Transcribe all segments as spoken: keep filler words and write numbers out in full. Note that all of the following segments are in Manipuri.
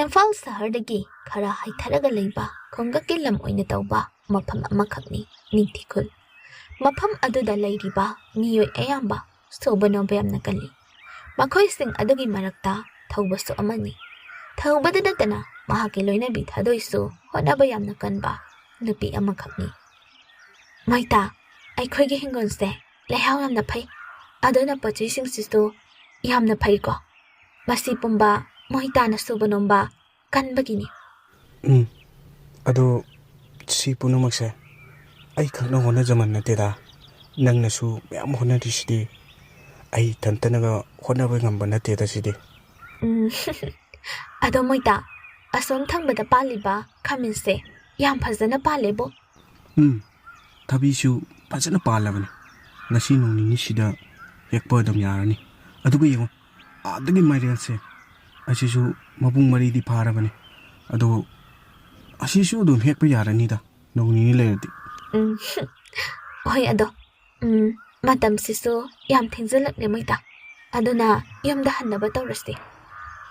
ꯏꯝꯐꯥꯜ ꯁꯍꯔꯗꯒꯤ ꯈꯔ ꯍꯥꯏꯊꯔꯒ ꯂꯩꯕ ꯈꯨꯡꯒꯪꯒꯤ ꯂꯝ ꯑꯣꯏꯅ ꯇꯧꯕ ꯃꯐꯝ ꯑꯃꯈꯛꯅꯤ ꯅꯤꯡꯊꯤꯈꯨꯜ꯫ ꯃꯐꯝ ꯑꯗꯨꯗ ꯂꯩꯔꯤꯕ ꯃꯤꯑꯣꯏ ꯑꯌꯥꯝꯕ ꯁꯨꯕ ꯅꯣꯝꯕ ꯌꯥꯝꯅ ꯀꯜꯂꯤ꯫ ꯃꯈꯣꯏꯁꯤꯡ ꯑꯗꯨꯒꯤ ꯃꯔꯛꯇ ꯊꯧꯕꯁꯨ ꯑꯃꯅꯤ꯫ ꯊꯧꯕꯗ ꯅꯠꯇꯅ ꯃꯍꯥꯛꯀꯤ ꯂꯣꯏꯅꯕꯤ ꯊꯥꯗꯣꯏꯁꯨ ꯍꯣꯠꯅꯕ ꯌꯥꯝꯅ ꯀꯟꯕ ꯅꯨꯄꯤ ꯑꯃꯈꯛꯅꯤ꯫ "ꯃꯣꯏꯇꯥ, ꯑꯩꯈꯣꯏꯒꯤ ꯍꯤꯡꯒꯣꯜꯁꯦ ꯂꯩꯍꯥꯎ ꯌꯥꯝꯅ ꯐꯩ, ꯑꯗꯨꯅ ꯄꯣꯠ ꯆꯩꯁꯤꯡꯁꯤꯁꯨ ꯌꯥꯝꯅ ꯐꯩꯀꯣ꯫ ꯃꯁꯤ ꯄꯨꯝꯕ ꯃꯣꯏꯇꯥꯅ ꯁꯨꯕ ꯅꯣꯝꯕ ꯀꯟꯕꯒꯤꯅꯤ꯫" ꯎꯝ, ꯑꯗꯣ ꯁꯤ ꯄꯨꯝꯅꯃꯛꯁꯦ ꯑꯩ ꯈꯛꯅ ꯍꯣꯠꯅꯖꯃꯟ ꯅꯠꯇꯦꯗ, ꯅꯪꯅꯁꯨ ꯃꯌꯥꯝ ꯍꯣꯠꯅꯔꯤꯁꯤꯗꯤ꯫ ꯑꯩ ꯏꯊꯟꯇꯅꯒ ꯍꯣꯠꯅꯕ ꯉꯝꯕ ꯅꯠꯇꯦꯗ ꯁꯤꯗꯤ꯫ ꯎꯝ, ꯑꯗꯣ ꯃꯣꯏꯇꯥ, ꯑꯁꯣꯝ ꯊꯪꯕꯗ ꯄꯥꯜꯂꯤꯕ ꯈꯥꯃꯦꯟꯁꯦ ꯌꯥꯝ ꯐꯖꯅ ꯄꯥꯜꯂꯦꯕꯣ꯫ ꯎꯝ, ꯊꯕꯤꯁꯨ ꯐꯖꯅ ꯄꯥꯜꯂꯕꯅꯤ꯫ ꯉꯁꯤ ꯅꯣꯡ ꯅꯤꯅꯤꯁꯤꯗ ꯍꯦꯛꯄ ꯑꯗꯨꯝ ꯌꯥꯔꯅꯤ꯫ ꯑꯗꯨꯒ ꯌꯦꯡꯉꯣ, ꯑꯥꯗꯒꯤ ꯃꯥꯏꯔꯦꯜꯁꯦ, ꯑꯁꯤꯁꯨ ꯃꯄꯨꯡ ꯃꯔꯤꯗꯤ ꯐꯥꯔꯕꯅꯤ꯫ ꯑꯗꯣ ꯑꯁꯤꯁꯨ ꯑꯗꯨꯝ ꯍꯦꯛꯄ ꯌꯥꯔꯅꯤꯗ, ꯅꯣꯡ ꯅꯤꯅꯤ ꯂꯩꯔꯗꯤ꯫ ꯎꯝ, ꯍꯣꯏ, ꯑꯗꯣ, ꯎꯝ, ꯃꯇꯝꯁꯤꯁꯨ ꯌꯥꯝ ꯊꯦꯡꯖꯤꯜꯂꯛꯂꯦ ꯃꯣꯏꯇꯥ, ꯑꯗꯨꯅ ꯌꯨꯝꯗ ꯍꯟꯅꯕ ꯇꯧꯔꯁꯤ꯫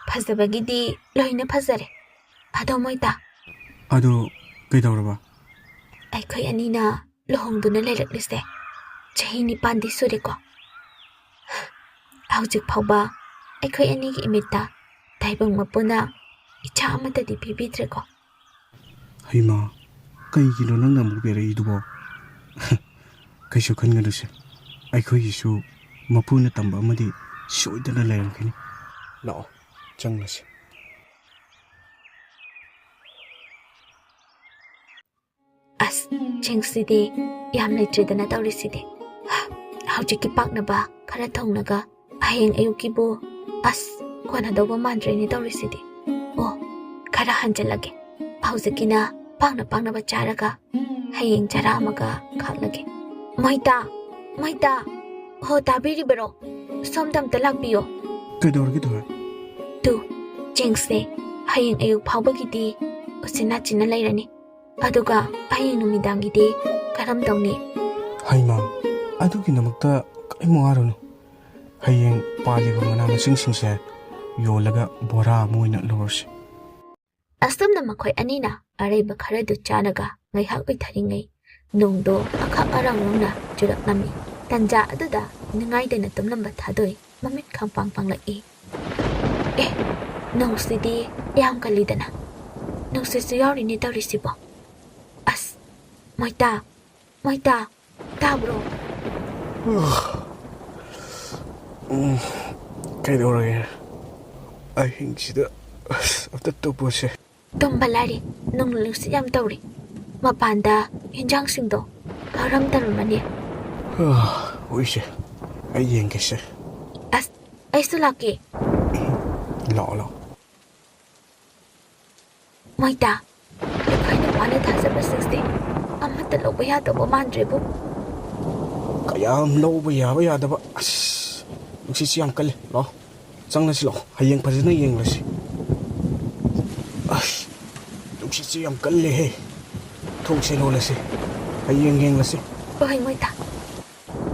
ꯐꯖꯕꯒꯤꯗꯤ ꯂꯣꯏꯅ ꯐꯖꯔꯦ꯫ ꯑꯗꯣ ꯃꯣꯏꯇꯥ, ꯑꯗꯣ ꯀꯩꯗꯧꯔꯕ? ꯑꯩꯈꯣꯏ ꯑꯅꯤꯅ ꯂꯨꯍꯣꯡꯗꯨꯅ ꯂꯩꯔꯛꯂꯤꯁꯦ ꯆꯍꯤ ꯅꯤꯄꯥꯟꯗꯤ ꯁꯨꯔꯦꯀꯣ꯫ ꯍꯧꯖꯤꯛ ꯐꯥꯎꯕ ꯑꯩꯈꯣꯏ ꯑꯅꯤꯒꯤ ꯏꯃꯤꯠꯇ ꯇꯥꯏꯕꯪ ꯃꯄꯨꯅ ꯏꯆꯥ ꯑꯃꯠꯇꯗꯤ ꯄꯤꯕꯤꯗ꯭ꯔꯦꯀꯣ꯫ ꯍꯩꯃꯥ, ꯀꯩꯒꯤꯅꯣ ꯅꯪꯅ ꯑꯃꯨꯛ ꯕꯦꯔꯛꯏꯗꯨꯕꯣ? ꯀꯩꯁꯨ ꯈꯟꯒꯅꯨꯁꯦ, ꯑꯩꯈꯣꯏꯒꯤꯁꯨ ꯃꯄꯨꯅ ꯇꯝꯕ ꯑꯃꯗꯤ ꯁꯣꯏꯗꯅ ꯂꯩꯔꯝꯒꯅꯤ꯫ ꯂꯥꯛꯑꯣ, ꯆꯪꯂꯁꯤ꯫ ꯑꯁ, ꯆꯦꯡꯁꯤꯗꯤ ꯌꯥꯝ ꯂꯩꯇ꯭ꯔꯦꯗꯅ ꯇꯧꯔꯤꯁꯤꯗꯤ꯫ ꯍꯧꯖꯤꯛꯀꯤ ꯄꯥꯛꯅꯕ ꯈꯔ ꯊꯣꯡꯂꯒ ꯍꯌꯦꯡ ꯑꯌꯨꯛꯀꯤꯕꯨ, ꯑꯁ, ꯀꯣꯟꯅꯗꯧꯕ ꯃꯥꯟꯗ꯭ꯔꯦꯅꯦ ꯇꯧꯔꯤꯁꯤꯗꯤ꯫ ꯑꯣ, ꯈꯔ ꯍꯟꯖꯤꯜꯂꯒꯦ꯫ ꯍꯧꯖꯤꯛꯀꯤꯅ ꯄꯥꯛꯅ ꯄꯥꯛꯅꯕ ꯆꯥꯔꯒ ꯍꯌꯦꯡ ꯆꯔꯥ ꯑꯃꯒ ꯈꯥꯛꯂꯒꯦ꯫ ꯃꯣꯏꯇꯥ, ꯃꯣꯏꯇꯥ, ꯍꯣ, ꯇꯥꯕꯤꯔꯤꯕꯔꯣ? ꯁꯣꯝꯗ ꯑꯝꯇ ꯂꯥꯛꯄꯤꯌꯣ꯫ ꯀꯩꯗꯧꯔꯒꯦ ꯊꯣꯏ? ꯇꯨ, ꯆꯦꯡꯁꯦ ꯍꯌꯦꯡ ꯑꯌꯨꯛ ꯐꯥꯎꯕꯒꯤꯗꯤ ꯎꯆꯤꯟ ꯅꯥꯆꯤꯟꯅ ꯂꯩꯔꯅꯤ꯫ ꯑꯗꯨꯒ ꯍꯌꯦꯡ ꯅꯨꯃꯤꯗꯥꯡꯒꯤꯗꯤ ꯀꯔꯝ ꯇꯧꯅꯤ? ꯍꯩꯃꯥ, ꯑꯗꯨꯒꯤꯗꯃꯛꯇ ꯀꯔꯤꯝ ꯋꯥꯔꯨꯅꯨ꯫ ꯍꯌꯦꯡ ꯄꯥꯜꯂꯤꯕ ꯃꯅꯥ ꯃꯁꯤꯡꯁꯤꯡꯁꯦ ꯌꯣꯜꯂꯒ ꯕꯣꯔꯥ ꯑꯃ ꯑꯣꯏꯅ ꯂꯧꯔꯁꯤ꯫ ꯑꯁꯨꯝꯅ ꯃꯈꯣꯏ ꯑꯅꯤꯅ ꯑꯔꯩꯕ ꯈꯔꯗꯨ ꯆꯥꯔꯒ ꯉꯥꯏꯍꯥꯛ ꯎꯏꯊꯔꯤꯉꯩ, ꯅꯣꯡꯗꯣ ꯑꯈꯛ ꯑꯔꯥꯡ ꯂꯥꯎꯅ ꯆꯨꯔꯛꯂꯝꯃꯤ꯫ ꯇꯟꯖꯥ ꯑꯗꯨꯗ ꯅꯤꯡꯉꯥꯏꯗꯅ ꯇꯨꯝꯂꯝꯕ ꯊꯥꯗꯣꯏ ꯃꯃꯤꯠ ꯈꯪꯄꯥꯡ ꯄꯥꯡꯂꯛꯏ꯫ ꯑꯦ, ꯅꯣꯡꯁꯤꯗꯤ ꯌꯥꯝ ꯀꯜꯂꯤꯗꯅ꯫ ꯅꯨꯡꯁꯤꯠꯁꯨ ꯌꯥꯎꯔꯤꯅꯦ ꯇꯧꯔꯤꯁꯤꯕꯣ꯫ ꯑꯁ, ꯃꯣꯏꯇꯥ, ꯃꯣꯏꯇꯥ, ꯇꯥꯕ꯭ꯔꯣ? ꯎꯝ, ꯀꯩꯗꯧꯔꯒꯦ? ꯑꯍꯤꯡꯁꯤꯗ ꯑꯁ, ꯑꯝꯇ ꯇꯨꯝꯃꯁꯦ꯫ ꯇꯨꯝꯕ ꯂꯥꯏꯔꯤ, ꯅꯨꯡ ꯅꯨꯡꯁꯤꯠ ꯌꯥꯝ ꯇꯧꯔꯤ꯫ ꯃꯄꯥꯟꯗ ꯍꯤꯟꯖꯥꯡꯁꯤꯡꯗꯣ ꯀꯔꯝ ꯇꯧꯔꯝꯃꯅꯤ? ꯎꯏꯁꯦ, ꯑꯩ ꯌꯦꯡꯒꯦꯁꯦ꯫ ꯑꯁ, ꯑꯩꯁꯨ ꯂꯥꯛꯀꯦ꯫ ꯂꯥꯛꯑꯣ, ꯂꯥꯛꯑꯣ꯫ ꯃꯣꯏꯇꯥ, ꯑꯩꯈꯣꯏ ꯅꯨꯄꯥꯅ ꯊꯥꯖꯕꯁꯤꯡꯁꯦ ꯑꯃꯠꯇ ꯂꯧꯕ ꯌꯥꯗꯧꯕ ꯃꯥꯟꯗ꯭ꯔꯦꯕꯨ꯫ ꯀꯌꯥꯝ ꯂꯧꯕ ꯌꯥꯕ ꯌꯥꯗꯕ꯫ ꯑꯁ, ꯅꯨꯡꯁꯤꯠꯁꯤ ꯌꯥꯝ ꯀꯜꯂꯤ꯫ ꯂꯥꯛꯑꯣ, ꯆꯪꯂꯁꯤ ꯂꯥꯛꯑꯣ꯫ ꯍꯌꯦꯡ ꯐꯖꯅ ꯌꯦꯡꯂꯁꯤ꯫ ꯑꯁ, ꯅꯨꯡꯁꯤꯠꯁꯤ ꯌꯥꯝ ꯀꯜꯂꯦꯍꯦ꯫ ꯊꯣꯡꯁꯦ ꯂꯣꯜꯂꯁꯤ꯫ ꯍꯌꯦꯡ ꯌꯦꯡꯂꯁꯤ꯫ ꯍꯣꯏ, ꯃꯣꯏꯇꯥ꯫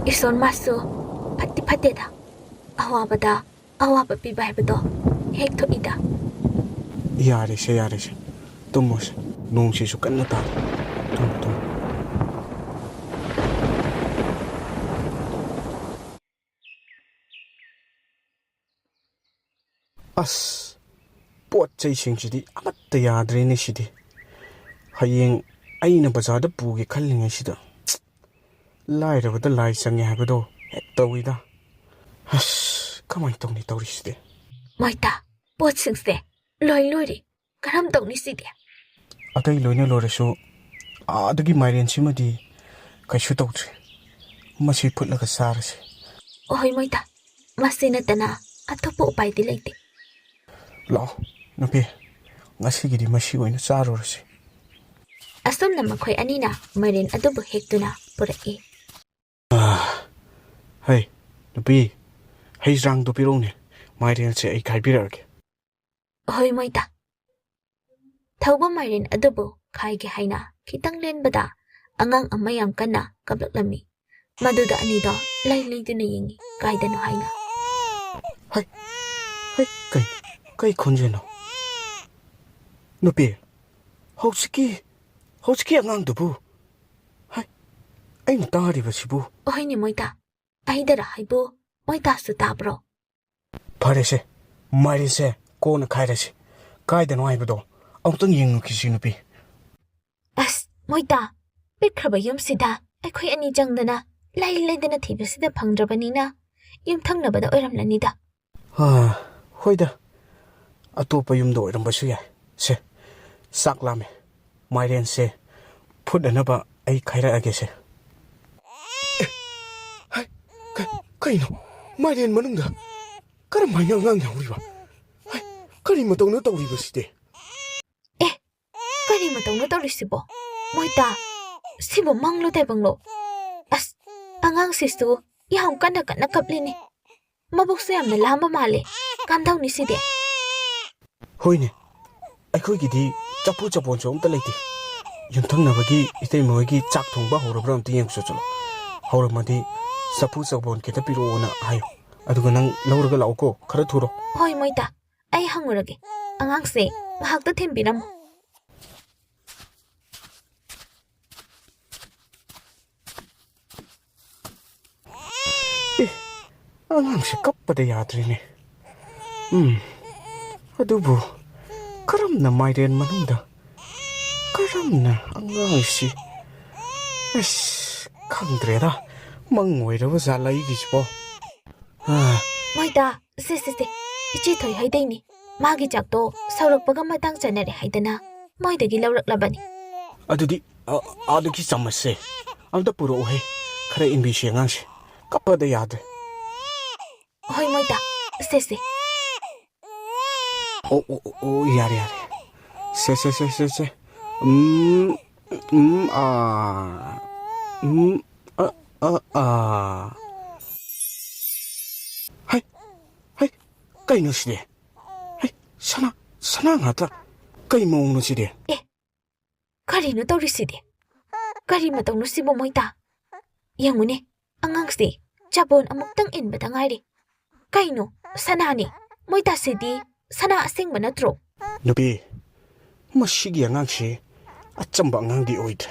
ꯏꯁꯣꯔ ꯃꯥꯁꯨ ꯐꯠꯇꯤ ꯐꯠꯇꯦꯗ꯫ ꯑꯋꯥꯕꯗ ꯑꯋꯥꯕ ꯄꯤꯕ ꯍꯥꯏꯕꯗꯣ ꯍꯦꯛ ꯊꯣꯛꯏꯗ꯫ ꯌꯥꯔꯦꯁꯦ, ꯌꯥꯔꯦꯁꯦ꯫ ꯇꯨꯝꯃꯣꯁꯦ꯫ ꯅꯣꯡꯁꯤꯁꯨ ꯀꯟꯅ ꯇꯥꯔꯤ꯫ ꯇꯨꯝꯃꯣ, ꯇꯨꯝꯃꯣ꯫ ꯑꯁ, ꯄꯣꯠ ꯆꯩꯁꯤꯡꯁꯤꯗꯤ ꯑꯃꯠꯇ ꯌꯥꯗ꯭ꯔꯦꯅꯦ ꯁꯤꯗꯤ꯫ ꯍꯌꯦꯡ ꯑꯩꯅ ꯕꯖꯥꯔꯗ ꯄꯨꯒꯦ ꯈꯜꯂꯤꯉꯩꯁꯤꯗ ꯂꯥꯏꯔꯕꯗ ꯂꯥꯏ ꯆꯪꯉꯦ ꯍꯥꯏꯕꯗꯣ ꯍꯦꯛ ꯇꯧꯏꯗ꯫ ꯑꯁ, ꯀꯃꯥꯏꯅ ꯇꯧꯅꯤ ꯇꯧꯔꯤꯁꯤꯗꯤ? ꯃꯣꯏꯇꯥ, ꯄꯣꯠꯁꯤꯡꯁꯦ ꯂꯣꯏ ꯂꯣꯏꯔꯦ꯫ ꯀꯔꯝ ꯇꯧꯅꯤ ꯁꯤꯗꯤ? ꯑꯇꯩ ꯂꯣꯏꯅ ꯂꯣꯏꯔꯁꯨ ꯑꯥꯗꯒꯤ ꯃꯥꯏꯔꯦꯟꯁꯤꯃꯗꯤ ꯀꯩꯁꯨ ꯇꯧꯗ꯭ꯔꯤ꯫ ꯃꯁꯤ ꯐꯨꯠꯂꯒ ꯆꯥꯔꯁꯤ꯫ ꯑꯣꯍꯣꯏ ꯃꯣꯏꯇꯥ, ꯃꯁꯤ ꯅꯠꯇꯅ ꯑꯇꯣꯞꯄ ꯎꯄꯥꯏꯗꯤ ꯂꯩꯇꯦ꯫ ꯂꯥꯛꯑꯣ ꯅꯨꯄꯤ, ꯉꯁꯤꯒꯤꯗꯤ ꯃꯁꯤ ꯑꯣꯏꯅ ꯆꯥꯔꯨꯔꯁꯤ꯫ ꯑꯁꯨꯝꯅ ꯃꯈꯣꯏ ꯑꯅꯤꯅ ꯃꯥꯏꯔꯦꯟ ꯑꯗꯨꯕꯨ ꯍꯦꯛꯇꯨꯅ ꯄꯨꯔꯛꯏ꯫ ꯑꯥ, ꯍꯩ, ꯅꯨꯄꯤ, ꯍꯩ ꯆꯥꯡꯗꯣ ꯄꯤꯔꯛꯎꯅꯦ, ꯃꯥꯏꯔꯦꯟꯁꯦ ꯑꯩ ꯈꯥꯏꯕꯤꯔꯛꯑꯒꯦ꯫ ꯍꯣꯏ ꯃꯣꯏꯇꯥ꯫ ꯊꯧꯕ ꯃꯥꯏꯔꯦꯟ ꯑꯗꯨꯕꯨ ꯈꯥꯏꯒꯦ ꯍꯥꯏꯅ ꯈꯤꯇꯪ ꯂꯦꯟꯕꯗ ꯑꯉꯥꯡ ꯑꯃ ꯌꯥꯝ ꯀꯟꯅ ꯀꯞꯂꯛꯂꯝꯃꯤ꯫ ꯃꯗꯨꯗ ꯑꯅꯤꯗꯣ ꯂꯩ ꯂꯩꯗꯨꯅ ꯌꯦꯡꯉꯤ, ꯀꯥꯏꯗꯅꯣ ꯍꯥꯏꯅ꯫ ꯍꯩ, ꯍꯩ, ꯀꯩ, ꯀꯩ ꯈꯣꯟꯖꯦꯜꯅꯣ? ꯅꯨꯄꯤ, ꯍꯧꯖꯤꯛꯀꯤ, ꯍꯧꯖꯤꯛꯀꯤ ꯑꯉꯥꯡꯗꯨꯕꯨ, ꯍꯥꯏ, ꯑꯩꯅ ꯇꯥꯔꯤꯕꯁꯤꯕꯨ? ꯍꯣꯏꯅꯦ ꯃꯣꯏꯇꯥ, ꯑꯩꯗꯔ ꯍꯥꯏꯕꯨ ꯃꯣꯏꯇꯥꯁꯨ ꯇꯥꯕ꯭ꯔꯣ? ꯐꯔꯦꯁꯦ, ꯃꯥꯏꯔꯦꯟꯁꯦ ꯀꯣꯟꯅ ꯈꯥꯏꯔꯁꯤ꯫ ꯀꯥꯏꯗꯅꯣ ꯍꯥꯏꯕꯗꯣ ꯑꯃꯨꯛꯇꯪ ꯌꯦꯡꯉꯨꯈꯤꯁꯤ ꯅꯨꯄꯤ꯫ ꯑꯁ ꯃꯣꯏꯇꯥ, ꯄꯤꯛꯈ꯭ꯔꯕ ꯌꯨꯝꯁꯤꯗ ꯑꯩꯈꯣꯏ ꯑꯅꯤ ꯆꯪꯗꯅ ꯂꯩ ꯂꯩꯗꯅ ꯊꯤꯕꯁꯤꯗ ꯐꯪꯗ꯭ꯔꯕꯅꯤꯅ ꯌꯨꯝꯊꯪꯅꯕꯗ ꯑꯣꯏꯔꯝꯂꯅꯤꯗ꯫ ꯑꯥ, ꯍꯣꯏꯗ, ꯑꯇꯣꯞꯄ ꯌꯨꯝꯗ ꯑꯣꯏꯔꯝꯕꯁꯨ ꯌꯥꯏ꯫ ꯁꯦ, ꯆꯥꯛ ꯂꯥꯝꯃꯦ꯫ ꯃꯥꯏꯔꯦꯟꯁꯦ ꯐꯨꯠꯅꯅꯕ ꯑꯩ ꯈꯥꯏꯔꯛꯑꯒꯦꯁꯦ꯫ ꯑꯦ, ꯍꯥꯏ, ꯀ-, ꯀꯩꯅꯣ? ꯃꯥꯏꯔꯦꯟ ꯃꯅꯨꯡꯗ ꯀꯔꯝꯍꯥꯏꯅ ꯑꯉꯥꯡ ꯌꯥꯎꯔꯤꯕ? ꯍꯥꯏ, ꯀꯔꯤ ꯃꯇꯧꯅꯣ ꯇꯧꯔꯤꯕꯁꯤꯗꯤ? ꯑꯦ, ꯀꯔꯤ ꯃꯇꯧꯅꯣ ꯇꯧꯔꯤꯁꯤꯕꯣ? ꯃꯣꯏꯇꯥ, ꯁꯤꯕꯨ ꯃꯪꯂꯣ ꯇꯥꯏꯕꯪꯂꯣ? ꯑꯁ, ꯑꯉꯥꯡꯁꯤꯁꯨ ꯌꯥꯝ ꯀꯟꯅ ꯀꯟꯅ ꯀꯞꯂꯤꯅꯦ꯫ ꯃꯕꯨꯛꯁꯨ ꯌꯥꯝꯅ ꯂꯥꯝꯕ ꯃꯥꯜꯂꯦ꯫ ꯀꯝꯗꯧꯅꯤ ꯁꯤꯗꯤ? ꯍꯣꯏꯅꯦ, ꯑꯩꯈꯣꯏꯒꯤꯗꯤ ꯆꯐꯨ ꯆꯕꯣꯟꯁꯨ ꯑꯝꯇ ꯂꯩꯇꯦ꯫ ꯌꯨꯝꯊꯪꯅꯕꯒꯤ ꯏꯇꯩꯃ ꯍꯣꯏꯒꯤ ꯆꯥꯛ ꯊꯣꯡꯕ ꯍꯧꯔꯕ꯭ꯔꯥ ꯑꯝꯇ ꯌꯦꯡꯉꯨ ꯆꯠꯂꯣ꯫ ꯍꯧꯔꯝꯃꯗꯤ ꯆꯐꯨ ꯆꯕꯣꯟ ꯈꯤꯇ ꯄꯤꯔꯛꯑꯣꯅ ꯍꯥꯏꯌꯨ, ꯑꯗꯨꯒ ꯅꯪ ꯂꯧꯔꯒ ꯂꯥꯛꯎꯀꯣ, ꯈꯔ ꯊꯨꯔꯣ꯫ ꯍꯣꯏ ꯃꯣꯏꯇꯥ, ꯑꯩ ꯍꯪꯉꯨꯔꯒꯦ꯫ ꯑꯉꯥꯡꯁꯦ ꯉꯥꯏꯍꯥꯛꯇ ꯊꯦꯝꯕꯤꯔꯝꯃꯨ꯫ ꯑꯦ, ꯑꯉꯥꯡꯁꯦ ꯀꯞꯄꯗ ꯌꯥꯗ꯭ꯔꯦꯅꯦ꯫ ꯎꯝ, ꯑꯗꯨꯕꯨ ꯀꯔꯝꯅ ꯃꯥꯏꯔꯦꯟ ꯃꯅꯨꯡꯗ, ꯀꯔꯝꯅ ꯑꯉꯥꯡꯁꯤ? ꯑꯁ, ꯈꯪꯗ꯭ꯔꯦꯗ, ꯃꯪ ꯑꯣꯏꯔꯕ ꯖꯥꯠꯂ ꯑꯩꯒꯤꯁꯤꯕꯣ? ꯑꯥ꯫ ꯃꯣꯏꯗ, ꯁꯦ, ꯁꯦ, ꯁꯦ, ꯏꯆꯦ ꯊꯣꯏ ꯍꯩꯗꯩꯅꯤ꯫ ꯃꯥꯒꯤ ꯆꯥꯛꯇꯣ ꯁꯧꯔꯛꯄꯒ ꯃꯇꯥꯡ ꯆꯥꯟꯅꯔꯦ ꯍꯥꯏꯗꯅ ꯃꯣꯏꯗꯒꯤ ꯂꯧꯔꯛꯂꯕꯅꯤ꯫ ꯑꯗꯨꯗꯤ, ꯑ, ꯑꯗꯨꯒꯤ ꯆꯥꯃꯁꯁꯦ ꯑꯝꯇ ꯄꯨꯔꯛꯎꯍꯦ꯫ ꯈꯔ ꯏꯟꯕꯤꯁꯤ ꯑꯉꯥꯡꯁꯦ꯫ ꯀꯞꯄꯗ ꯌꯥꯗ꯭ꯔꯦ꯫ ꯍꯣꯏ, ꯃꯣꯏꯗ꯫ ꯁꯦ, ꯁꯦ꯫ ꯑꯣ, ꯑꯣ, ꯑꯣ, ꯑꯣ, ꯌꯥꯔꯦ, ꯌꯥꯔꯦ꯫ ꯁꯦ, ꯁꯦ, ꯁꯦ, ꯁꯦ, ꯁꯦ꯫ ꯎꯝ, ꯎꯝ, ꯑꯥ꯫ ꯎꯝ, ꯑ, ꯑ, ꯑꯥ꯫ ꯍꯩ, ꯍꯩ, ꯀꯩꯅꯣ ꯁꯤꯗꯤ? ꯍꯩ, ꯁꯅꯥ, ꯁꯅꯥ ꯉꯥꯛꯇ꯫ ꯀꯩ ꯃꯑꯣꯡꯅꯣ ꯁꯤꯗꯤ? ꯑꯦ, ꯀꯔꯤꯅꯣ ꯇꯧꯔꯤꯁꯤꯗꯤ? ꯀꯔꯤ ꯃꯇꯧꯅꯣ ꯁꯤꯕꯨ ꯃꯣꯏꯇꯥ? ꯌꯦꯡꯉꯨꯅꯦ, ꯑꯉꯥꯡꯁꯦ ꯆꯕꯣꯟ ꯑꯃꯨꯛꯇꯪ ꯏꯟꯕꯗ ꯉꯥꯏꯔꯤ꯫ ꯀꯩꯅꯣ, ꯁꯅꯥꯅꯤ? ꯃꯣꯏꯇꯥꯁꯤꯗꯤ ꯁꯅꯥ ꯑꯁꯦꯡꯕ ꯅꯠꯇ꯭ꯔꯣ? ꯅꯨꯄꯤ, ꯃꯁꯤꯒꯤ ꯑꯉꯥꯡꯁꯦ ꯑꯆꯝꯕ ꯑꯉꯥꯡꯗꯤ ꯑꯣꯏꯗ꯭ꯔꯦ꯫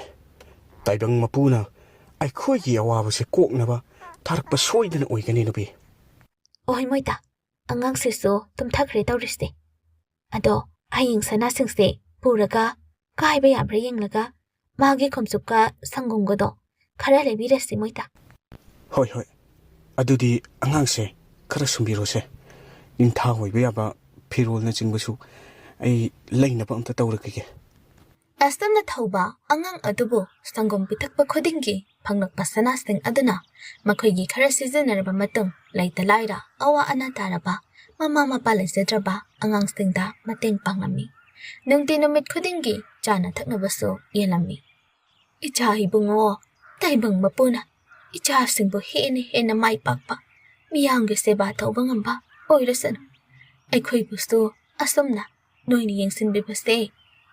ꯇꯥꯏꯕꯪ ꯃꯄꯨꯅ ꯑꯩꯈꯣꯏꯒꯤ ꯑꯋꯥꯕꯁꯦ ꯀꯣꯛꯅꯕ ꯊꯥꯔꯛꯄ ꯁꯣꯏꯗꯅ ꯑꯣꯏꯒꯅꯤ, ꯅꯨꯄꯤ꯫ ꯑꯣꯏ ꯃꯣꯏꯇꯥ, ꯑꯉꯥꯡꯁꯤꯁꯨ ꯇꯨꯝꯊꯈ꯭ꯔꯦ ꯇꯧꯔꯤꯁꯦ꯫ ꯑꯗꯣ ꯍꯌꯦꯡ ꯁꯅꯥꯁꯤꯡꯁꯦ ꯄꯨꯔꯒ ꯀꯥꯏꯕ ꯌꯥꯕ꯭ꯔꯥ ꯌꯦꯡꯂꯒ ꯃꯥꯒꯤ ꯈꯣꯝꯆꯨꯞꯀ ꯁꯪꯒꯣꯝꯒꯗꯣ ꯈꯔ ꯂꯩꯕꯤꯔꯁꯤ ꯃꯣꯏꯇꯥ꯫ ꯍꯣꯏ, ꯍꯣꯏ꯫ ꯑꯗꯨꯗꯤ ꯑꯉꯥꯡꯁꯦ ꯈꯔ ꯁꯨꯝꯕꯤꯔꯣꯁꯦ꯫ ꯅꯤꯡꯊꯥ ꯑꯣꯏꯕ ꯌꯥꯕ ꯐꯤꯔꯣꯜꯅꯆꯤꯡꯕꯁꯨ ꯑꯩ ꯂꯩꯅꯕ ꯑꯝꯇ ꯇꯧꯔꯈꯤꯒꯦ꯫ ꯑꯁꯨꯝꯅ ꯊꯧꯕ ꯑꯉꯥꯡ ꯑꯗꯨꯕꯨ ꯁꯪꯒꯣꯝ ꯄꯤꯊꯛꯄ ꯈꯨꯗꯤꯡꯒꯤ ꯐꯪꯂꯛꯄ ꯁꯅꯥꯁꯤꯡ ꯑꯗꯨꯅ ꯃꯈꯣꯏꯒꯤ ꯈꯔ ꯁꯤꯖꯤꯟꯅꯔꯕ ꯃꯇꯨꯡ ꯂꯩꯇ ꯂꯥꯏꯔ ꯑꯋꯥ ꯑꯅꯥ ꯇꯥꯔꯕ ꯃꯃꯥ ꯃꯄꯥ ꯂꯩꯖꯗ꯭ꯔꯕ ꯑꯉꯥꯡꯁꯤꯡꯗ ꯃꯇꯦꯡ ꯄꯥꯡꯂꯝꯃꯤ꯫ ꯅꯨꯡꯇꯤ ꯅꯨꯃꯤꯠ ꯈꯨꯗꯤꯡꯒꯤ ꯆꯥꯅ ꯊꯛꯅꯕꯁꯨ ꯌꯦꯜꯂꯝꯃꯤ꯫ ꯏꯆꯥ ꯏꯕꯨꯡꯉꯣ, ꯇꯥꯏꯕꯪ ꯃꯄꯨꯅ ꯏꯆꯥꯁꯤꯡꯕꯨ ꯍꯦꯟꯅ ꯍꯦꯟꯅ ꯃꯥꯏ ꯄꯥꯛꯄ, ꯃꯤꯌꯥꯝꯒꯤ ꯁꯦꯕꯥ ꯇꯧꯕ ꯉꯝꯕ ꯑꯣꯏꯔꯁꯅꯨ꯫ ꯑꯩꯈꯣꯏꯕꯨꯁꯨ ꯑꯁꯨꯝꯅ ꯅꯣꯏꯅ ꯌꯦꯡꯁꯤꯟꯕꯤꯕꯁꯦ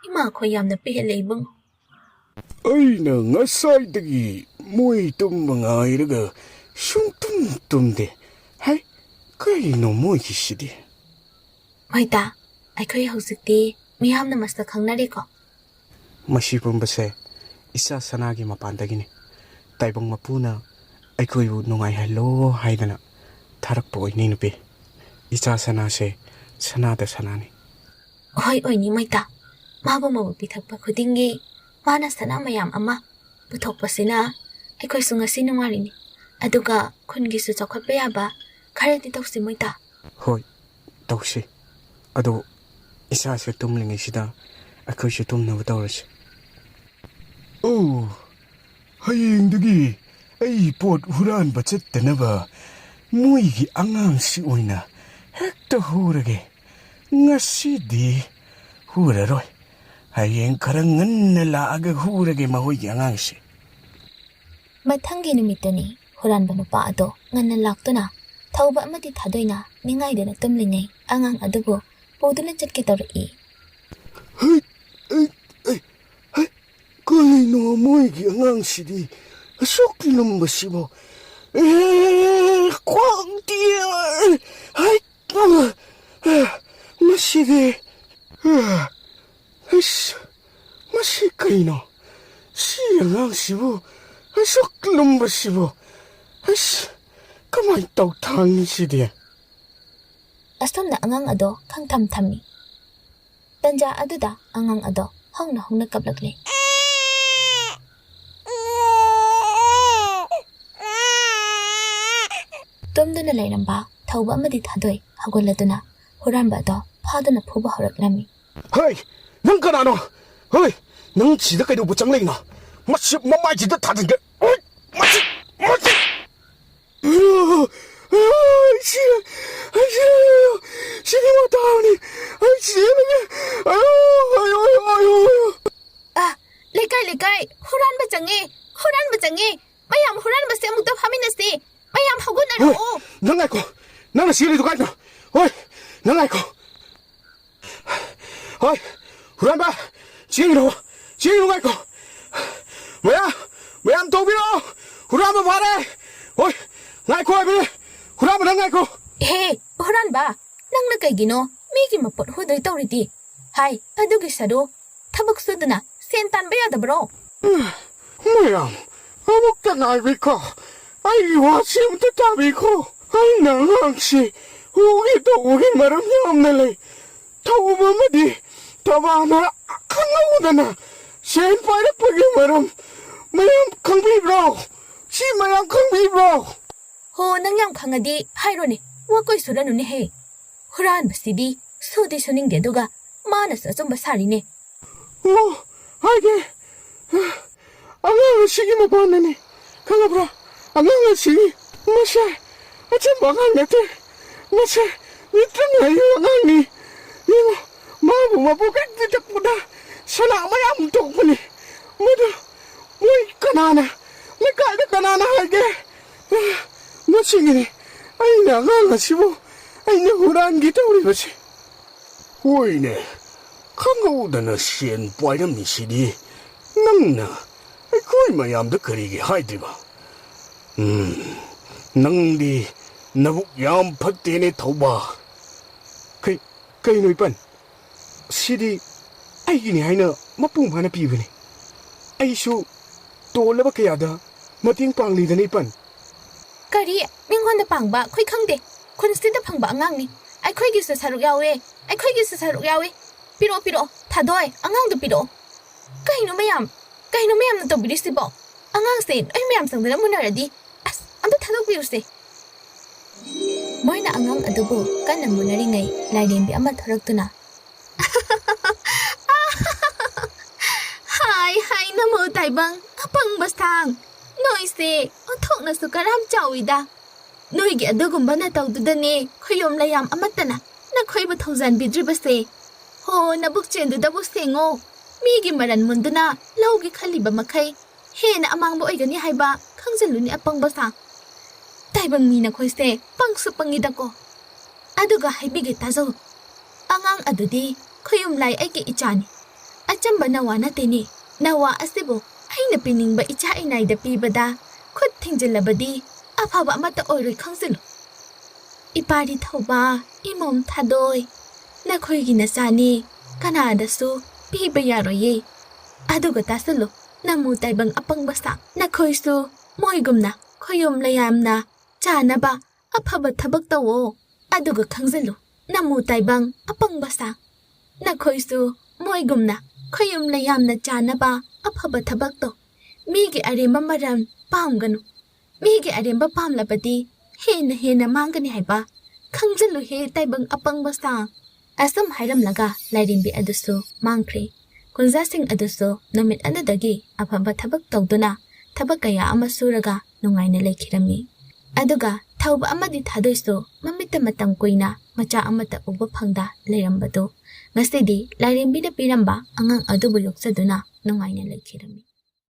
ꯏꯃꯥꯈꯣꯏ ꯌꯥꯝꯅ ꯄꯦꯜꯂꯦ ꯏꯕꯨꯡꯉꯣ꯫ ꯑꯩꯅ ꯉꯁꯥꯏꯗꯒꯤ ꯃꯣꯏ ꯇꯨꯝꯕ ꯉꯥꯏꯔꯒ ꯁꯨꯡꯇꯨꯝ ꯇꯨꯝꯗꯦ꯫ ꯍꯥꯏ, ꯀꯔꯤꯅꯣ ꯃꯣꯏꯒꯤꯁꯤꯗꯤ? ꯃꯣꯏꯇꯥ, ꯑꯩꯈꯣꯏ ꯍꯧꯖꯤꯛꯇꯤ ꯃꯤꯌꯥꯝꯅ ꯃꯁꯛ ꯈꯪꯅꯔꯦꯀꯣ꯫ ꯃꯁꯤ ꯄꯨꯝꯕꯁꯦ ꯏꯆꯥ ꯁꯅꯥꯒꯤ ꯃꯄꯥꯟꯗꯒꯤꯅꯤ꯫ ꯇꯥꯏꯕꯪ ꯃꯄꯨꯅ ꯑꯩꯈꯣꯏꯕꯨ ꯅꯨꯡꯉꯥꯏꯍꯜꯂꯣ ꯍꯥꯏꯗꯅ ꯊꯥꯔꯛꯄ ꯑꯣꯏꯅꯤ, ꯅꯨꯄꯤ꯫ ꯏꯆꯥ ꯁꯅꯥꯁꯦ ꯁꯅꯥꯗ ꯁꯅꯥꯅꯤ꯫ ꯍꯣꯏ, ꯑꯣꯏꯅꯤ ꯃꯣꯏꯇꯥ꯫ ꯃꯥꯕꯨ ꯃꯕꯨ ꯄꯤꯊꯛꯄ ꯈꯨꯗꯤꯡꯒꯤ ꯃꯥꯅ ꯁꯅꯥ ꯃꯌꯥꯝ ꯑꯃ ꯄꯨꯊꯣꯛꯄꯁꯤꯅ ꯑꯩꯈꯣꯏꯁꯨ ꯉꯁꯤ ꯅꯨꯡꯉꯥꯏꯔꯤꯅꯤ꯫ ꯑꯗꯨꯒ ꯈꯨꯟꯒꯤꯁꯨ ꯆꯥꯎꯈꯠꯄ ꯌꯥꯕ ꯈꯔꯗꯤ ꯇꯧꯁꯤ ꯃꯣꯏꯇꯥ꯫ ꯍꯣꯏ, ꯇꯧꯁꯤ꯫ ꯑꯗꯣ ꯏꯆꯥꯁꯦ ꯇꯨꯝꯂꯤꯉꯩꯁꯤꯗ ꯑꯩꯈꯣꯏꯁꯨ ꯇꯨꯝꯅꯕ ꯇꯧꯔꯁꯤ꯫ ꯑꯣ, ꯍꯌꯦꯡꯗꯒꯤ ꯑꯩ ꯄꯣꯠ ꯍꯨꯔꯥꯟꯕ ꯆꯠꯇꯅꯕ ꯃꯣꯏꯒꯤ ꯑꯉꯥꯡꯁꯤ ꯑꯣꯏꯅ ꯍꯦꯛꯇ ꯍꯨꯔꯒꯦ꯫ ꯉꯁꯤꯗꯤ ꯍꯨꯔꯔꯣꯏ꯫ ꯍꯌꯦꯡ ꯈꯔ ꯉꯟꯅ ꯂꯥꯛꯑꯒ ꯍꯨꯔꯒꯦ ꯃꯈꯣꯏꯒꯤ ꯑꯉꯥꯡꯁꯦ꯫ ꯃꯊꯪꯒꯤ ꯅꯨꯃꯤꯠꯇꯅꯤ ꯍꯨꯔꯥꯟꯕ ꯅꯨꯄꯥ ꯑꯗꯣ ꯉꯟꯅ ꯂꯥꯛꯇꯨꯅ ꯊꯧꯕ ꯑꯃꯗꯤ ꯊꯥꯗꯣꯏꯅ ꯅꯤꯡꯉꯥꯏꯗꯨꯅ ꯇꯨꯝꯂꯤꯉꯩ ꯑꯉꯥꯡ ꯑꯗꯨꯕꯨ ꯄꯨꯗꯨꯅ ꯆꯠꯀꯦ ꯇꯧꯔꯛꯏ꯫ ꯍꯩ, ꯍꯩ, ꯍꯩ, ꯍꯩ, ꯀꯔꯤꯅꯣ ꯃꯣꯏꯒꯤ ꯑꯉꯥꯡꯁꯤꯗꯤ ꯑꯁꯨꯛ ꯂꯨꯝꯕꯁꯤꯕꯣ? ꯑꯦ, ꯈ꯭ꯋꯥꯡ ꯇꯦꯛꯑꯦ꯫ ꯍꯩ, ꯑ, ꯑ, ꯃꯁꯤꯗꯤ, ꯑ, ꯍꯩ, ꯏꯁ, ꯃꯁꯤ ꯀꯩꯅꯣ? ꯁꯤ ꯑꯉꯥꯡꯁꯤꯕꯨ ꯑꯁꯨꯛ ꯂꯨꯝꯕꯁꯤꯕꯨ? ꯑꯁ, ꯀꯃꯥꯏ ꯇꯧ ꯊꯥꯡꯅꯤ ꯁꯤꯗꯤ? ꯑꯁꯣꯝꯅ ꯑꯉꯥꯡ ꯑꯗꯣ ꯈꯪꯊꯝ ꯊꯝꯃꯤ꯫ ꯇꯟꯖꯥ ꯑꯗꯨꯗ ꯑꯉꯥꯡ ꯑꯗꯣ ꯍꯧꯅ ꯍꯧꯅ ꯀꯞꯂꯛꯂꯦ꯫ ꯇꯨꯝꯗꯨꯅ ꯂꯩꯔꯝꯕ ꯊꯧꯕ ꯑꯃꯗꯤ ꯊꯥꯗꯣꯏ ꯍꯧꯒꯠꯂꯗꯨꯅ ꯍꯨꯔꯥꯟꯕ ꯑꯗꯣ ꯐꯥꯗꯨꯅ ꯐꯨꯕ ꯍꯧꯔꯛꯂꯝꯃꯤ꯫ ꯍꯩ! ꯅꯪ ꯀꯅꯥꯅꯣ? ꯍꯩ! ꯅꯪ ꯁꯤꯗ ꯀꯩꯗꯧꯕ ꯆꯪꯂꯛꯏꯅꯣ? ꯃꯁꯤ ꯃꯃꯥꯏꯁꯤꯗ ꯊꯥꯖꯤꯟꯒꯦ꯫ ꯎꯏ! ꯃꯁꯤ! ꯃꯁꯤ! ꯑꯩ ꯁꯤ-, ꯑꯩ ꯁꯤ-, ꯁꯤꯒꯤ ꯃꯇꯥꯡꯅꯤ꯫ ꯑꯩ ꯆꯦꯜꯂꯒꯦ꯫ ꯑꯌꯣ, ꯑꯌꯣ, ꯑꯌꯣ, ꯑꯌꯣ, ꯑꯌꯣ꯫ ꯑ, ꯂꯩꯀꯥꯏ, ꯂꯩꯀꯥꯏ, ꯍꯨꯔꯥꯟꯕ ꯆꯪꯉꯦ, ꯍꯨꯔꯥꯟꯕ ꯆꯪꯉꯦ꯫ ꯃꯌꯥꯝ ꯍꯨꯔꯥꯟꯕꯁꯦ ꯑꯃꯨꯛꯇ ꯐꯥꯃꯤꯟꯅꯁꯦ꯫ ꯃꯌꯥꯝ ꯍꯣꯏ, ꯍꯧꯒꯠꯅꯔꯛꯑꯣ꯫ ꯅꯪ ꯉꯥꯏꯈꯣ꯫ ꯅꯪꯅ ꯆꯦꯜꯂꯤꯗꯣ ꯀꯥꯏꯗꯅꯣ? ꯍꯣꯏ, ꯅꯪ ꯉꯥꯏꯈꯣ꯫ ꯍꯣꯏ, ꯍꯨꯔꯥꯟꯕ, ꯆꯦꯟꯒꯅꯨ, ꯆꯦꯟꯒꯅꯨ, ꯉꯥꯏꯈꯣ꯫ ꯃꯌꯥꯝ, ꯃꯌꯥꯝ ꯇꯧꯕꯤꯔꯣ, ꯍꯨꯔꯥꯟꯕ ꯐꯥꯔꯦ꯫ ꯍꯣꯏ, ꯉꯥꯏꯈꯣ ꯍꯥꯏꯕꯅꯦ, ꯍꯨꯔꯥꯟꯕ ꯅꯪ ꯉꯥꯏꯈꯣ꯫ ꯍꯦ, ꯍꯨꯔꯥꯟꯕ, ꯅꯪꯅ ꯀꯩꯒꯤꯅꯣ ꯃꯤꯒꯤ ꯃꯄꯣꯠ ꯍꯨꯗꯣꯏ ꯇꯧꯔꯤꯗꯤ? ꯍꯥꯏ, ꯑꯗꯨꯒꯤ ꯁꯔꯨ, ꯊꯕꯛ ꯁꯨꯗꯨꯅ ꯁꯦꯟ ꯇꯥꯟꯕ ꯌꯥꯗꯕ꯭ꯔꯣ? ꯃꯌꯥꯝ, ꯑꯃꯨꯛꯇ ꯉꯥꯏꯕꯤꯈꯣ, ꯑꯩꯒꯤ ꯋꯥꯁꯤ ꯑꯃꯨꯛꯇ ꯇꯥꯕꯤꯈꯣ꯫ ꯑꯩꯅ ꯑꯉꯥꯡꯁꯤ ꯍꯨꯒꯦ ꯇꯧꯕꯒꯤ ꯃꯔꯝ ꯌꯥꯝꯅ ꯂꯩ꯫ ꯊꯧꯕ ꯑꯃꯗꯤ ꯊꯕꯥꯅ ꯈꯪꯍꯧꯗꯅ ꯁꯦꯟ ꯄꯥꯏꯔꯛꯄꯒꯤ ꯃꯔꯝ ꯃꯌꯥꯝ ꯈꯪꯕꯤꯕ꯭ꯔꯣ? ꯁꯤ ꯃꯌꯥꯝ ꯈꯪꯕꯤꯕ꯭ꯔꯣ? ꯍꯣ, ꯅꯪ ꯌꯥꯝ ꯈꯪꯉꯗꯤ ꯍꯥꯏꯔꯣꯅꯦ, ꯋꯥꯀꯣꯏ ꯁꯨꯔꯅꯨꯅꯦꯍꯦ꯫ ꯍꯨꯔꯥꯟꯕꯁꯤꯗꯤ ꯁꯨꯗꯤ ꯁꯨꯅꯤꯡꯗꯦ, ꯑꯗꯨꯒ ꯃꯥꯅꯁꯨ ꯑꯆꯨꯝꯕ ꯁꯥꯔꯤꯅꯦ꯫ ꯑꯣ, ꯍꯥꯏꯒꯦ꯫ ꯑꯉꯥꯡ ꯑꯁꯤꯒꯤ ꯃꯄꯥꯟꯅꯅꯤ꯫ ꯈꯪꯉꯕ꯭ꯔꯥ? ꯑꯉꯥꯡ ꯑꯁꯤ ꯃꯁꯦ ꯑꯆꯝꯕ ꯑꯉꯥꯡ ꯅꯠꯇꯦ꯫ ꯃꯁꯦ ꯃꯤꯇ꯭ꯔꯪ ꯂꯩꯕ ꯑꯉꯥꯡꯅꯤ꯫ ꯌꯦꯡꯉꯣ, ꯃꯥꯕꯨ ꯃꯕꯨꯛ ꯍꯦꯛ ꯄꯤꯊꯛꯄꯗ ꯁꯅꯥ ꯃꯌꯥꯝ ꯊꯣꯛꯄꯅꯤ꯫ ꯃꯗꯨ ꯃꯣꯏ ꯀꯅꯥꯅ, ꯂꯩꯀꯥꯏꯗ ꯀꯅꯥꯅ ꯍꯥꯏꯒꯦ? ꯃꯁꯤꯒꯤꯅꯤ ꯑꯩꯅ ꯑꯉꯥꯡ ꯑꯁꯤꯕꯨ ꯑꯩꯅ ꯍꯨꯔꯥꯟꯒꯦ ꯇꯧꯔꯤꯕꯁꯦ꯫ ꯍꯣꯏꯅꯦ, ꯈꯪꯍꯧꯗꯅ ꯁꯦꯟ ꯄꯥꯏꯔꯝꯃꯤꯁꯤꯗꯤ ꯅꯪꯅ ꯑꯩꯈꯣꯏ ꯃꯌꯥꯝꯗ ꯀꯔꯤꯒꯤ ꯍꯥꯏꯗ꯭ꯔꯤꯕ? ꯎꯝ, ꯅꯪꯗꯤ ꯅꯕꯨꯛ ꯌꯥꯝ ꯐꯠꯇꯦꯅꯦ, ꯊꯧꯕ꯫ ꯀꯩ-, ꯀꯩꯅꯣ, ꯏꯄꯟ? ꯁꯤꯗꯤ ꯑꯩꯒꯤꯅꯤ ꯍꯥꯏꯅ ꯃꯄꯨꯡ ꯐꯥꯅ ꯄꯤꯕꯅꯤ꯫ ꯑꯩꯁꯨ ꯇꯣꯜꯂꯕ ꯀꯌꯥꯗ ꯃꯇꯦꯡ ꯄꯥꯡꯂꯤꯗꯅ, ꯏꯄꯟ꯫ ꯀꯔꯤ? ꯃꯤꯉꯣꯟꯗ ꯄꯥꯡꯕ ꯑꯩꯈꯣꯏ ꯈꯪꯗꯦ꯫ ꯈꯨꯟꯁꯤꯗ ꯐꯪꯕ ꯑꯉꯥꯡꯅꯤ꯫ ꯑꯩꯈꯣꯏꯒꯤꯁꯨ ꯁꯔꯨꯛ ꯌꯥꯎꯋꯦ꯫ ꯑꯩꯈꯣꯏꯒꯤꯁꯨ ꯁꯔꯨꯛ ꯌꯥꯎꯋꯦ꯫ ꯄꯤꯔꯛꯑꯣ, ꯄꯤꯔꯛꯑꯣ꯫ ꯊꯥꯗꯣꯏ, ꯑꯉꯥꯡꯗꯣ ꯄꯤꯔꯛꯑꯣ꯫ ꯀꯩꯅꯣ ꯃꯌꯥꯝ? ꯀꯩꯅꯣ ꯃꯌꯥꯝꯅ ꯇꯧꯕꯤꯔꯤꯁꯤꯕꯣ? ꯑꯉꯥꯡꯁꯦ ꯅꯣꯏ ꯃꯌꯥꯝ ꯆꯪꯗꯅ ꯃꯨꯟꯅꯔꯗꯤ꯫ ꯑꯁ, ꯑꯝꯇ ꯊꯥꯗꯣꯛꯄꯤꯔꯨꯁꯦ꯫ ꯃꯣꯏꯅ ꯑꯉꯥꯡ ꯑꯗꯨꯕꯨ ꯀꯟꯅ ꯃꯨꯟꯅꯔꯤꯉꯩ ꯂꯥꯏꯔꯦꯝꯕꯤ ꯑꯃ ꯊꯣꯔꯛꯇꯨꯅ, "ꯍꯥꯏ, ꯍꯥꯏ, ꯅꯃꯧ ꯇꯥꯏꯕꯪ, ꯑꯄꯪꯕ ꯁꯥꯡ꯫ ꯅꯣꯏꯁꯦ ꯑꯣꯟꯊꯣꯛꯅꯁꯨ ꯀꯔꯥꯝ ꯆꯥꯎꯏꯗ꯫ ꯅꯣꯏꯒꯤ ꯑꯗꯨꯒꯨꯝꯕ ꯅꯇꯧꯗꯨꯗꯅꯦ ꯈꯨꯌꯨꯝ ꯂꯩꯌꯥꯝ ꯑꯃꯠꯇꯅ ꯅꯈꯣꯏꯕꯨ ꯊꯧꯖꯥꯟꯕꯤꯗ꯭ꯔꯤꯕꯁꯦ꯫ ꯍꯣ, ꯅꯕꯨꯛ ꯆꯦꯟꯗꯨꯗꯕꯨ ꯁꯦꯡꯉꯣ꯫ ꯃꯤꯒꯤ ꯃꯔꯟ ꯃꯨꯟꯗꯨꯅ ꯂꯧꯒꯦ ꯈꯜꯂꯤꯕ ꯃꯈꯩ ꯍꯦꯟꯅ ꯑꯃꯥꯡꯕ ꯑꯣꯏꯒꯅꯤ ꯍꯥꯏꯕ ꯈꯪꯖꯤꯜꯂꯨꯅꯦ, ꯑꯄꯪꯕ ꯁꯥ꯫ ꯇꯥꯏꯕꯪ ꯃꯤ ꯅꯈꯣꯏꯁꯦ ꯄꯪꯁꯨ ꯄꯪꯉꯤꯗꯀꯣ꯫ ꯑꯗꯨꯒ ꯍꯥꯏꯕꯤꯒꯦ ꯇꯥꯖꯧ꯫ ꯑꯉꯥꯡ ꯑꯗꯨꯗꯤ ꯈꯨꯌꯨꯝ ꯂꯥꯏ ꯑꯩꯒꯤ ꯏꯆꯥꯅꯤ꯫ ꯑꯆꯝꯕ ꯅꯋꯥ ꯅꯠꯇꯦꯅꯦ꯫ ꯅꯋꯥ ꯑꯁꯤꯕꯨ ꯑꯩꯅ ꯄꯤꯅꯤꯡꯕ ꯏꯆꯥ ꯏꯅꯥꯏꯗ ꯄꯤꯕꯗ ꯈꯨꯠ ꯊꯤꯡꯖꯤꯜꯂꯕꯗꯤ ꯑꯐꯕ ꯑꯃꯠꯇ ꯑꯣꯏꯔꯣꯏ ꯈꯪꯖꯤꯜꯂꯨ꯫ ꯏꯄꯥꯔꯤ ꯊꯧꯕ, ꯏꯃꯣꯝ ꯊꯥꯗꯣꯏ, ꯅꯈꯣꯏꯒꯤ ꯅꯆꯥꯅꯤ, ꯀꯅꯥꯗꯁꯨ ꯄꯤꯕ ꯌꯥꯔꯣꯏꯌꯦ꯫ ꯑꯗꯨꯒ ꯇꯥꯁꯤꯜꯂꯨ, ꯅꯃꯨ ꯇꯥꯏꯕꯪ ꯑꯄꯪꯕ ꯁꯥ, ꯅꯈꯣꯏꯁꯨ ꯃꯣꯏꯒꯨꯝꯅ ꯈꯨꯌꯨꯝ ꯂꯩꯌꯥꯝꯅ ꯆꯥꯅꯕ ꯑꯐꯕ ꯊꯕꯛ ꯇꯧꯋꯣ꯫ ꯑꯗꯨꯒ ꯈꯪꯖꯤꯜꯂꯨ, ꯅꯃꯨ ꯇꯥꯏꯕꯪ ꯑꯄꯪꯕ ꯁꯥ, ꯅꯈꯣꯏꯁꯨ ꯃꯣꯏꯒꯨꯝꯅ ꯈꯨꯌꯨꯝ ꯂꯩꯌꯥꯝꯅ ꯆꯥꯅꯕ ꯑꯐꯕ ꯊꯕꯛ ꯇꯧ꯫ ꯃꯤꯒꯤ ꯑꯔꯦꯝꯕ ꯃꯔꯝ ꯄꯥꯝꯒꯅꯨ꯫ ꯃꯤꯒꯤ ꯑꯔꯦꯝꯕ ꯄꯥꯝꯂꯕꯗꯤ ꯍꯦꯟꯅ ꯍꯦꯟꯅ ꯃꯥꯡꯒꯅꯤ ꯍꯥꯏꯕ ꯈꯪꯖꯤꯜꯂꯨꯍꯦ, ꯇꯥꯏꯕꯪ ꯑꯄꯪꯕ ꯁꯥ꯫ ꯑꯁꯨꯝ ꯍꯥꯏꯔꯝꯂꯒ ꯂꯥꯏꯔꯦꯝꯕꯤ ꯑꯗꯨꯁꯨ ꯃꯥꯡꯈ꯭ꯔꯦ꯫ ꯀꯨꯟꯖꯥꯁꯤꯡ ꯑꯗꯨꯁꯨ ꯅꯨꯃꯤꯠ ꯑꯗꯨꯗꯒꯤ ꯑꯐꯕ ꯊꯕꯛ ꯇꯧꯗꯨꯅ ꯊꯕꯛ ꯀꯌꯥ ꯑꯃ ꯁꯨꯔꯒ ꯅꯨꯡꯉꯥꯏꯅ ꯂꯩꯈꯤꯔꯝꯃꯤ꯫ ꯑꯗꯨꯒ ꯊꯧꯕ ꯑꯃꯗꯤ ꯊꯥꯗꯣꯏꯁꯨ ꯃꯃꯤꯠꯇ ꯃꯇꯝ ꯀꯨꯏꯅ ꯃꯆꯥ ꯑꯃꯠꯇ ꯎꯕ ꯐꯪꯗ ꯂꯩꯔꯝꯕꯗꯨ ꯉꯁꯤꯗꯤ ꯂꯥꯏꯔꯦꯝꯕꯤꯅ ꯄꯤꯔꯝꯕ ꯑꯉꯥꯡ ꯑꯗꯨꯕꯨ ꯌꯣꯛꯆꯗꯨꯅ ꯅꯨꯡꯉꯥꯏꯅ ꯂꯩꯈꯤꯔꯝꯃꯤ꯫